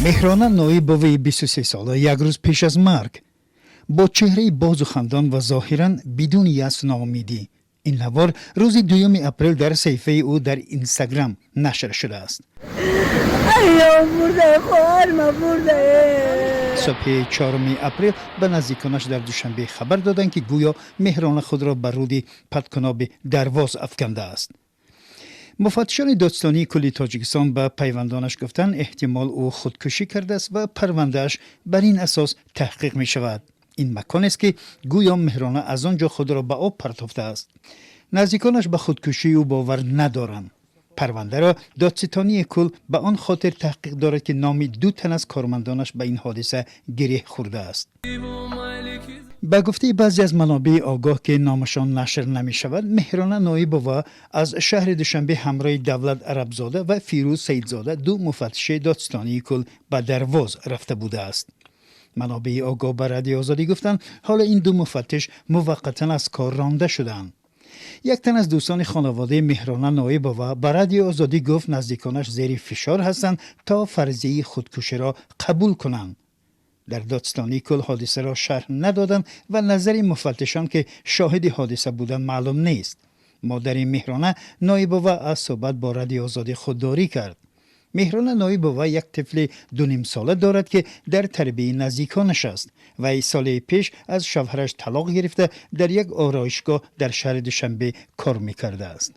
Меҳрона Ноибоваи 23-сола як рӯз пеш аз марг бо чеҳраи бозу хандон ва зоҳиран бидуни яъсу ноумедӣ. Ин навор рӯзи 2 апрел дар саҳифаи ӯ дар Инстаграм нашр шудааст. Бурда, хоҳарма бурда. Субҳи 4 апрел ба наздиконаш дар Душанбе хабар доданд, ки гӯё Меҳрона худро ба руди Падкуноби Дарвоз афкандааст. Муфаттишони Додситонии кулли Тоҷикистон ба пайвандонаш гуфтанд, эҳтимол ӯ худкушӣ кардааст ва парвандааш бар ин асос таҳқиқ мешавад. Ин маконест, ки гӯё Меҳрона аз он ҷо худро ба об партофтааст. Наздиконаш ба худкушии ӯ бовар надоранд. Парвандаро Додситонии кул ба он хотир таҳқиқ дорад, ки номи ду тан аз кормандонаш ба ин ҳодиса гиреҳ хӯрдааст. Ба гуфтаи баъзе аз манобеи огоҳ, ки номашон нашр намешавад, Меҳрона Ноибова аз шаҳри Душанбе ҳамроҳи Давлат Арабзода ва Фирӯз Саидзода, ду муфаттиши Додситонии кул, ба Дарвоз рафта будааст. Манобеи огоҳ ба Радиои Озодӣ гуфтанд, ҳоло ин ду муфаттиш муваққатан аз кор ронда шудаанд. Як тан аз дӯстони хонаводаи Меҳрона Ноибова ба Радиои Озодӣ гуфт, наздиконаш зери фишор ҳастанд, то фарзияи худкуширо қабул кунанд. Дар Додситонии кул ҳодисаро шарҳ надоданд ва назари муфаттишон, ки шоҳиди ҳодиса буданд, маълум нест. Модари Меҳрона Ноибова аз суҳбат бо Радиои Озодӣ худдорӣ кард. Меҳрона Ноибова як тифли дунимсола дорад, ки дар тарбияи наздиконаш аст. Вай соли пеш аз шавҳараш талоқ гирифта, дар як ороишгоҳ дар шаҳри Душанбе кор мекардааст.